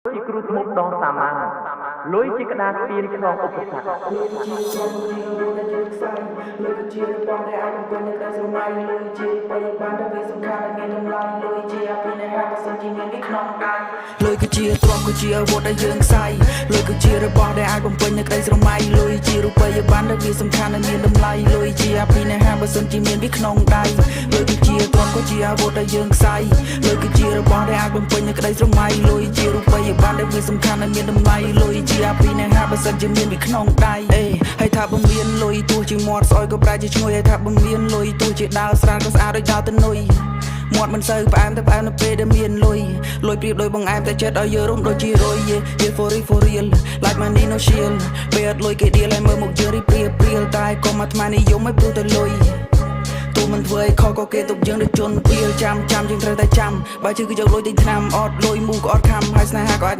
ជាគ្រូធ្មប់ដ៏សាមញ្ញលុយជាក្តារស្ពានឆ្លងឧបសគ្គ លុយជាទ្រព្យជារស់ដែលយើងខ្សែលុយគឺជារបស់ដែលអាចបំពេញនូវក្តីស្រមៃលុយជាបរិបានដែលវាសំខាន់ដែលមានតម្លៃលុយជាអភិនិហាបើសិនជាមានវាក្នុងដៃលុយគឺជាទ្រព្យគឺជាអាវុធដែលយើងខ្សែលុយគឺជារបស់ដែលអាចបំពេញនូវក្តីស្រមៃលុយជារូបិយប័ណ្ណដែលវាសំខាន់ដែលមានតម្លៃលុយជាអភិនិហាបើសិនជាមានវាក្នុងដៃលុយគឺជាទ្រព្យគឺជាអាវុធដែលយើងខ្សែលុយគឺជារបស់ដែលអាចបំពេញនូវក្តីស្រមៃលុយជារូបិយប័ណ្ណដែលវាសំខាន់ដែលមានតម្លៃលុយជាអភិនិហាបើសិនជាមានវាក្នុងដៃអេហើយថាបើមានលុយទោះជាមាត់ស្អុយក៏ប្រែជាឈ្ងុយហើយថាបើមានលុយទោះជាដើរស្រាលក៏ស្អាតដូចដើរទៅនុយមាត់មិនសូវផ្អែមតែផ្អែមនៅពេលដែលមានលុយលុយប្រៀបដូចបង្អែមតែចិត្តឲ្យយើងរុំដូចជារុយយេ for real, for real, like money no shield ពេលអត់លុយគេដៀលឲ្យមើលមុខយើងរីព្រាព្រាលតែកុំអាត្មានិយមឲ្យព្រោះតែលុយ ទោះមិនធ្វើឲ្យខុសក៏គេទុកយើងដូចជនព្រាលចាំចាំយើងត្រូវតែចាំបើជឿគឺយកលុយទិញថ្នាំអត់លុយមូក៏អត់ខំហើយស្នេហាក៏អាច